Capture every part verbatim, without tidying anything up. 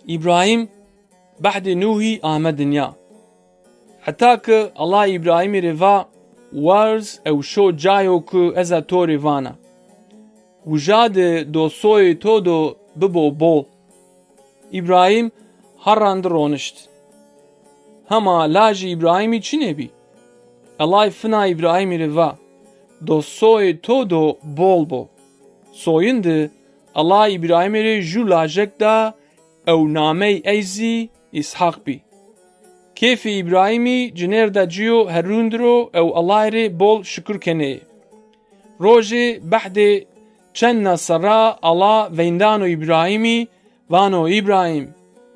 Îbrahîm behdê Nuhî ame dinya. Heta ki Allah Îbrahîmî rê va, werz ew şo cayo ki ez a to rê vana. Uja di do soyê to do bibo bol. Îbrahîm Harran di ronişt. Hema lajê Îbrahîmî çinê bî. Ellay fina Îbrahîmî rê va, do soyê to do bol bo. Soyin di Ellay Îbrahîmî rê ju lajek da ew namey ey zî Îshaq bî. Kêfê Îbrahîmî cinêrda ci yo herûn di ro ew Ellay rê bol şukur kenê. Rojê behdê çendna serra Ella veyndano Îbrahîmî, vano, Îbrahîm.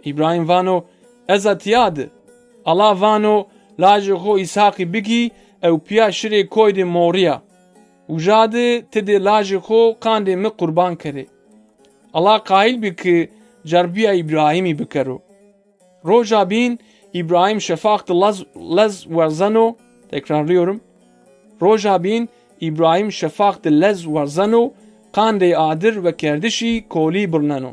Îbrahîm vano, ez a tiya di. Ella vano, lajê xo Îshaqî bigî ew pîya şirê koydê Morîya. Uja di ti dê lajê xo qandê mi qurban kerê. Ella qayîl bî ki cerbîya Îbrahîmî bikero. Roja bîn Îbrahîm şefaq di lez, lez werzeno, tekrarlıyorum. Roja bîn Îbrahîm şefaq di lez werzeno, qandê adir vekerdişî kolî birneno.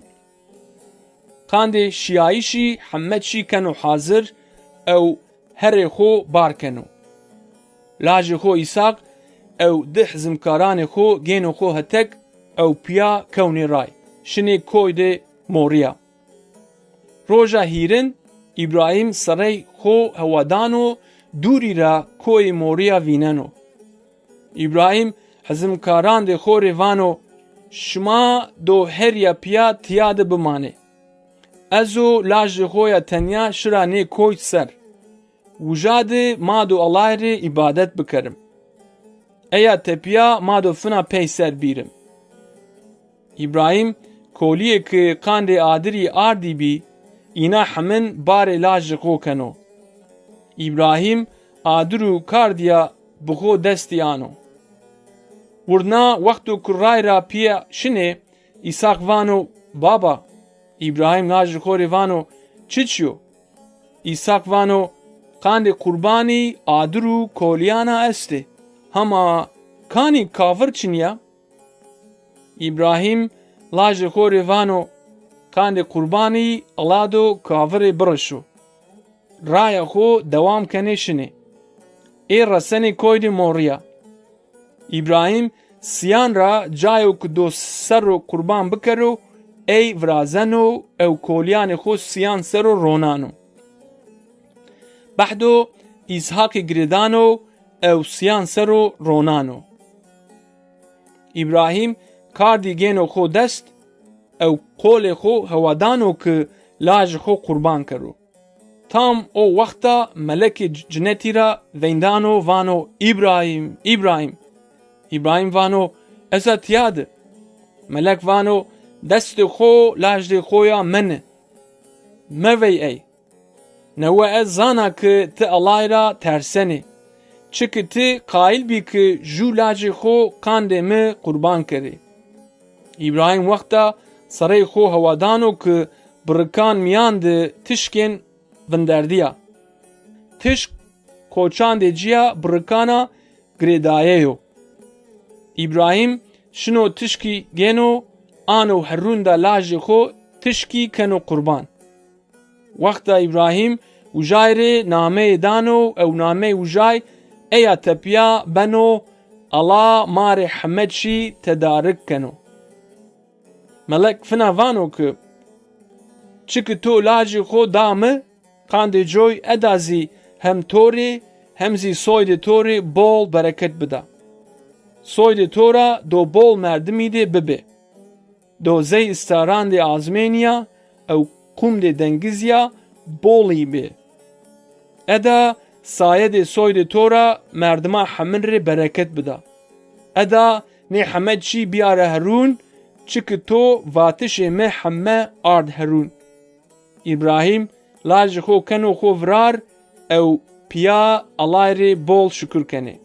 Qandê şîyayîşî heme çî keno hazir ew herê xo bar keno. Lajê xo Îshaq ew di hizimkaranê xo gêno xo hetek ew pîya kewnê ray, şinê koydê Morîya. Roja hîrin Îbrahîm serey xo hewadano dûrî ra koyê Morîya vîneno. Îbrahîm hizimkarandê xo rê vano, şima do herîya pîya tiya di bimanê. Ez û lajê xo ya tenya şira nê koy ser. Uja di ma do Ellay rê îbadet bikerim. Eya tepîya ma do fina peyser bîrim. Îbrahîm kolîyê ki qandê adirî ardî bî, îna hemin barê lajê xo keno. Îbrahîm adir û kardîya bi xo destî ano. Wirdna wexto ku ray ra pîya şinê, Îshaq vano, baba. Îbrahîm lajê xo rê vano, çiçî yo? Îshaq vano, qandê qurbanî adir û kolîyana estê. Hema kanî kavir çinî ya? Îbrahîm lajê xo rê vano, qandê qurbanî Ella do kavirê birişo. Raya xo dewam kenê şinê. Ê resenê koydê Morîya. Îbrahîm siyan ra cayo ki do ser ro qurban bikero, ey virazeno ew kolîyanê xo siyan ser o ronano. Behdo Îshaqî girêdano ew siyan ser o ronano. Îbrahîm kardî gêno xo dest ew qolê xo hewadano ki lajê xo qurban kero. Tam o wexta melekê c-, cinetî ra veyndano vano, Îbrahîm, Îbrahîm. Îbrahîm vano, ez a tiya di. Melek vano, destê xo lajê xo ya meni. Mevey ey. Newe ez zana ki ti Ellay ra tersenê. Çiki ti qayîl bî ki ju lajê xo qandê mi qurban kerê. Îbrahîm wexta serey xo hewadano ki birikan mîyan di tişkên vinderdîya. Tişk koçandê cîya birikana girêdaye yo. Îbrahîm şino tişkî gêno, ano herûnda lajê xo, tişkî keno qurban. Wexta Îbrahîm wijay rê nameyê dano ew nameyê wijay eya tepîya beno, Ella ma rê heme çî tedarik keno. Melek fina vano ki, çiki to lajê xo da mi, qandê coy eda zî hem to rê hem zî soydê to rê bol bereket bida. Soydê to ra do bol merdimî dê bibê. Do zey istarandê azmênî ya ew qumdê dengizî ya bolî bê. Eda sayedê soydê to ra merdima hemin rê bereket bida. Eda nê heme çî bîyare herûn, çiki to vatişê mi heme ard herûn. Îbrahîm lajê xo keno xo virar ew pîya Ellay rê bol şukur kenê.